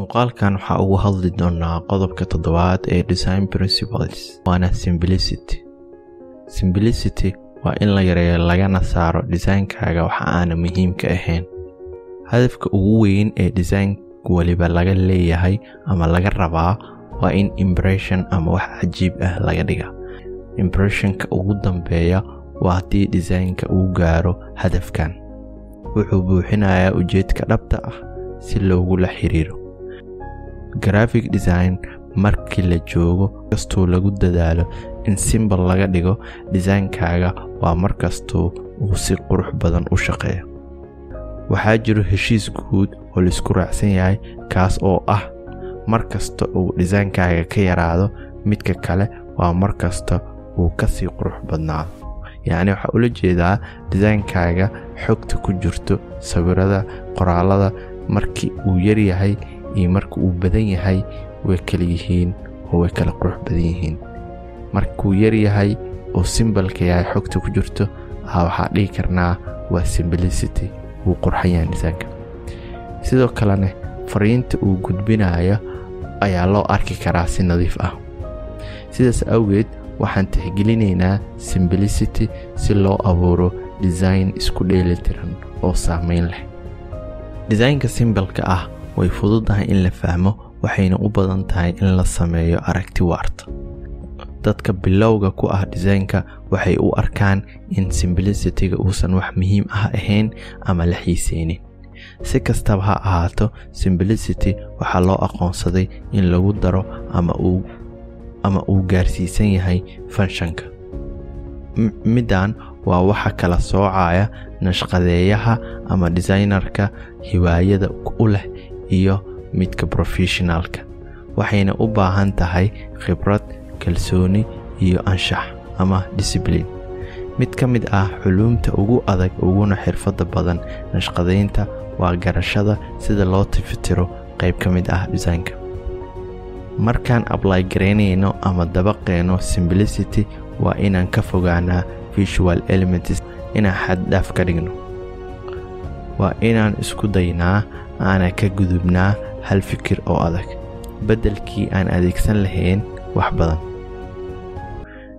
Muuqaalkan waxaa ugu hadli doonaa qodobka toddobaad ee Design Principles, waana simplicity. Simplicity waa in la yareeyo lagana saaro designkaaga waxa aana muhiimka ahayn. Hadafka ugu weyn ee design waliba laga leeyahay ama laga rabaa waa in impression ama wax cajiib ah laga dhiga. Impressionka ugu dambeeya waa haddii designka uu gaaro hadafkan. Wuxuu buuxinayaa ujeedka dhabta ah si loogula xiriiro. Graphic design markii la joogo, kastuu lagu dadaalo in simple laga dhigo designkaaga waa markastuu uu si qurux badan u shaqeeyo. Waxaa jiro heshiis guud oo la isku raacsan yahay, kaas oo ah mar kasta uu designkaaga ka yaraado midka kale waa mar kasta uu kasii qurux badnaado. Yacni waxaa ula jeedaa designkaaga xogta ku jirto, sawirada, qoraalada, markii uu yaryahay iyo marka uu badan yahay way kala yihiin oo way kala qurux badan yihiin. Markuu yaryahay oo simpleka yahay xogta ku jirto, waxaa dhihi karnaa waa simplicity, wuu qurxan yahay designka. Sidoo kalena fariinta uu gudbinayo ayaa loo arki karaa si nadiif ah. Sidaas awgeed waxaan tixgelinaynaa simplicity si loo abuuro design isku dheelitiran oo saameyn leh. Designka simpleka ah way fududahay in la fahmo, waxayna u badan tahay in la sameeyo aragti waarta. Dadka bilowga ku ah designka waxay u arkaan in simplicity-ga uusan wax muhiim ah ahayn ama la xiiseynin. Si kastaba ha ahaato, simplicity waxaa loo aqoonsaday in lagu daro ama uu gaarsiisan yahay functionka. Middan waa waxa kala soocaya nashqadeeyaha ama designerka hiwaayada u leh iyo midka professionalka, waxayna u baahan tahay khibrad, kalsooni iyo anshax ama discipline. Mid ka mid ah culuumta ugu adag uguna xirfadda badan nashqadeynta waa garashada sida loo tifitiro qayb ka mid ah designka. Markaan apply garaynayno ama dabaqeyno simplicity, waa inaan ka fogaanaa visual elements inaan xad dhaaf ka dhigno. Waa inaan isku daynaa aana ka gudubnaa hal fikir oo adag beddelkii aan adeegsan lahayn wax badan.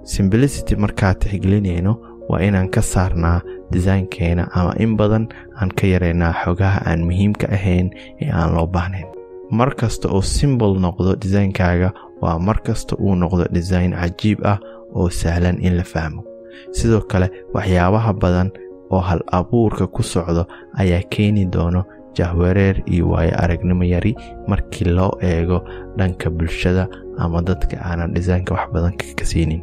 Simplicity markaa tixgelinayno, waa inaan ka saarnaa designkeena ama in badan aan ka yareynaa xogaha aan muhiimka ahayn ee aan loo baahnayn. Mar kasta oo simple noqdo designkaaga waa mar kasta uu noqdo design cajiib ah oo sahlan in la fahmo. Sidoo kale waxyaabaha badan oo hal abuurka ku socdo ayaa keeni doono jahwareer iyo waayo aragnimo yari markii loo eego dhanka bulshada ama dadka aanan designka wax badan ka siinin.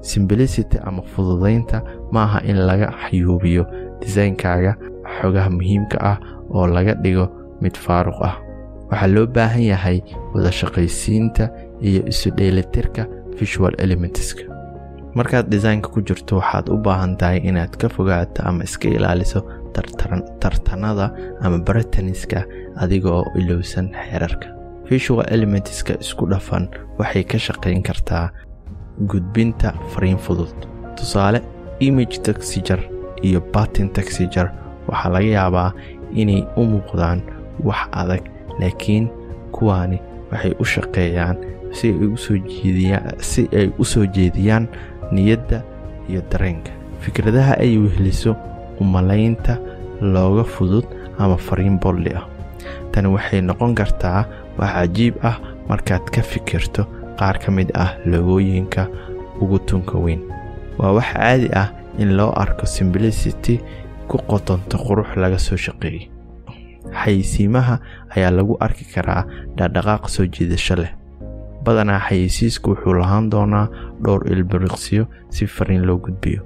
Simplicity ama fududeynta maaha in laga xayuubiyo designkaaga xogaha muhiimka ah oo laga dhigo mid faaruq ah. Waxaa loo baahan yahay wada shaqaysiinta iyo isu dheelitirka visual elementska. Markaad designka ku jirto, waxaad u baahan tahay inaad ka fogaato ama iska ilaaliso tartanada ama barataniska adiga oo ilowsan xeerarka. Visual elementska isku dhafan waxay ka shaqayn kartaa gudbinta fariin fudud. Tusaale, image texture iyo pattern texture waxaa laga yaabaa inay u muuqdaan wax adag, laakiin kuwaani waxay u shaqeeyaan si ay u soo jeediyaan niyadda iyo dareenka. Fikradaha ay weheliso umalaynta looga fudud ama fariin bold ah. Tani waxay noqon kartaa wax cajiib ah markaad ka fikirto qaar ka mid ah logooyinka ugu tunka weyn. Waa wax caadi ah in loo arko simplicity ku qotonto qurux laga soo shaqeeyay. Xayeysiimaha ayaa lagu arki karaa dhaqdhaqaaq soo jiidasho leh. Badanaa xayeysiisku wuxuu lahaan doonaa dhowr ilbiriqsiyo si fariin loo gudbiyo.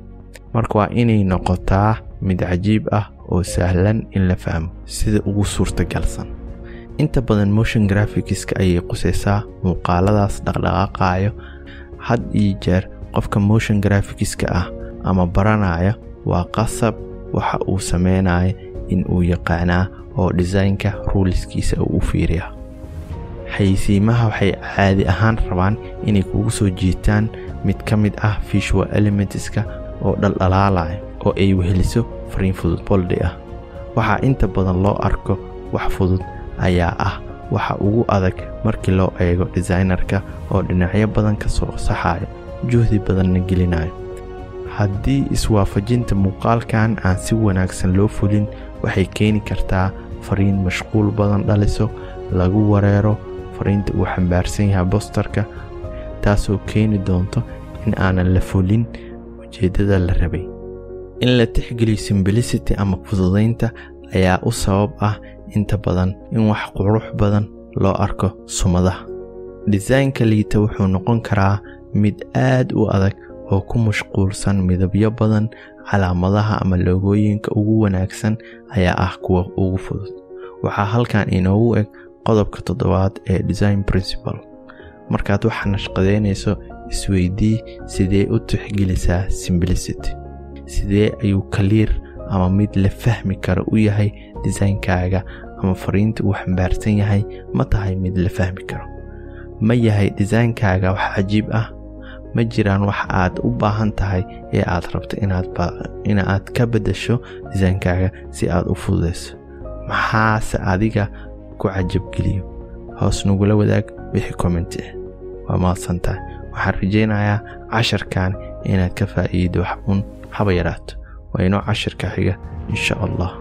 Marka waa inay noqotaa mid cajiib ah oo sahlan in la fahmo sida ugu suurtagalsan. Inta badan motion graphicska ayay quseysaa muuqaaladaas dhaqdhaqaaqayo. Had iyo jeer qofka motion graphicska ah ama baranaya waa qasab waxa uu sameynaya in uu yaqaanaa oo designka ruleskiisa uu u fiiriyaa. Xayeysiimaha waxay caadi ahaan rabaan inay kugu soo jiitaan mid ka mid ah visual elementska oo dhaldhalaalaya oo ay weheliso fariin fudud bold ah. Waxaa inta badan loo arko wax fudud ayaa ah waxa ugu adag markii loo eego designerka oo dhinacyo badan ka soo saxayo, juhdi badanna gelinayo. Haddii iswaafajinta muuqaalkan aan si wanaagsan loo fulin, waxay keeni kartaa fariin mashquul badan dhaliso, lagu wareero fariinta uu xambaarsan yahay posterka, taasoo keeni doonto in aanan la fulin ujeedada la rabay. In la tixgeliyo simplicity ama fududeynta ayaa u sabab ah inta badan in wax qurux badan loo arko sumadaha. Design-ka liita wuxuu noqon karaa mid aad u adag oo ku mashquulsan midabyo badan. Calaamadaha ama logooyinka ugu wanaagsan ayaa ah kuwa ugu fudud. Waxaa halkan inoogu eg qodobka toddobaad ee design principle. Markaad wax nashqadeynayso, isweydii: sidee u tixgelisaa simplicity? Sidee ayuu clear ama mid la fahmi karo u yahay designkaaga, ama fariinta uu xambaarsan yahay ma tahay mid la fahmi karo? Ma yahay designkaaga wax cajiib ah? Ma jiraan wax aad u baahan tahay ee aad rabto in aad ka beddesho designkaaga si aad u fududeyso? Maxaase adiga ku cajabgeliyo? Hoos nagula wadaag wixii comment ah. Waa mahadsantahay. Waxaan rajaynayaa casharkan inaad ka faa'iido wax un haba yaraato. Waa inoo cashirka xiga, insha Allah.